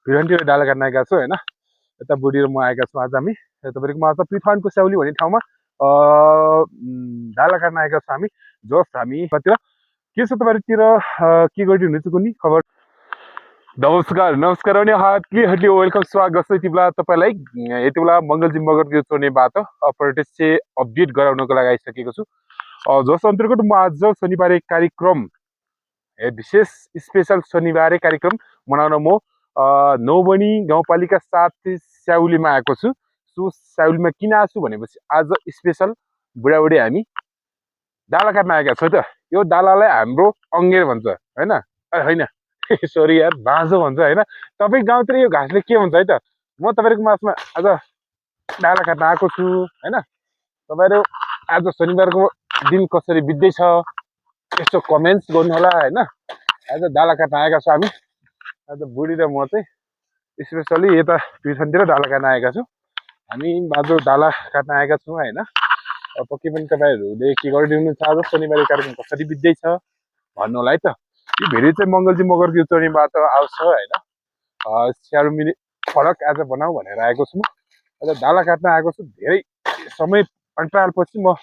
भिरन्टीबाट डाला काट्न आएका छौँ होइन। यता बुढी र म आएका छौँ। आज हामी तपाईँको आज प्रिथानको स्याउली भन्ने ठाउँमा डाला काट्न आएका छौँ हामी। जस्ट हामी कतिर के छ तपाईँहरूतिर के गरिदिनुहुन्छ कुनै खबर? नमस्कार नमस्कार अनि हार्टली वेलकम स्वागत छ यति बेला तपाईँलाई। यति बेला मङ्गलजी मगरको चोर्ने बाटो पर्यटक चाहिँ अपडेट गराउनको लागि आइसकेको छु। जस अन्तर्गत म आज शनिबार कार्यक्रम विशेष स्पेशल शनिबार कार्यक्रम मनाउन म नौबनी गाउँपालिका 7 स्याउलीमा आएको छु। सो स्याउलीमा किन आएको छु भनेपछि आज स्पेशल बुढाबुढी हामी डाला काट्न आएका छौँ। त यो डालालाई हाम्रो अङ्गेर भन्छ होइन, होइन सरी यार बाँझो भन्छ होइन। तपाईँ गाउँतिर यो घाँसले के भन्छ है त? म तपाईँहरूको माझमा आज डाला काट्न आएको छु होइन। तपाईँहरू आज शनिबारको दिन कसरी बित्दैछ यसो कमेन्ट्स गर्नु होला होइन। आज डाला काट्न आएका छौँ हामी। आज बुढी र म चाहिँ स्पेसली यता प्युठनतिर डाला काट्न आएका छौँ। हामी आज डाला काट्न आएका छौँ होइन। पक्कै पनि तपाईँहरूले के गरिदिनुहुन्छ आज शनिबार कार्यक्रम कसरी बित्दैछ भन्नु होला है त। यो भिडियो चाहिँ मङ्गलजी मगरको चोरीबाट आउँछ होइन। स्याउली फरक आज बनाऊ भनेर आएको छु। म आज डाला काट्न आएको छु। धेरै समय अन्तरालपछि म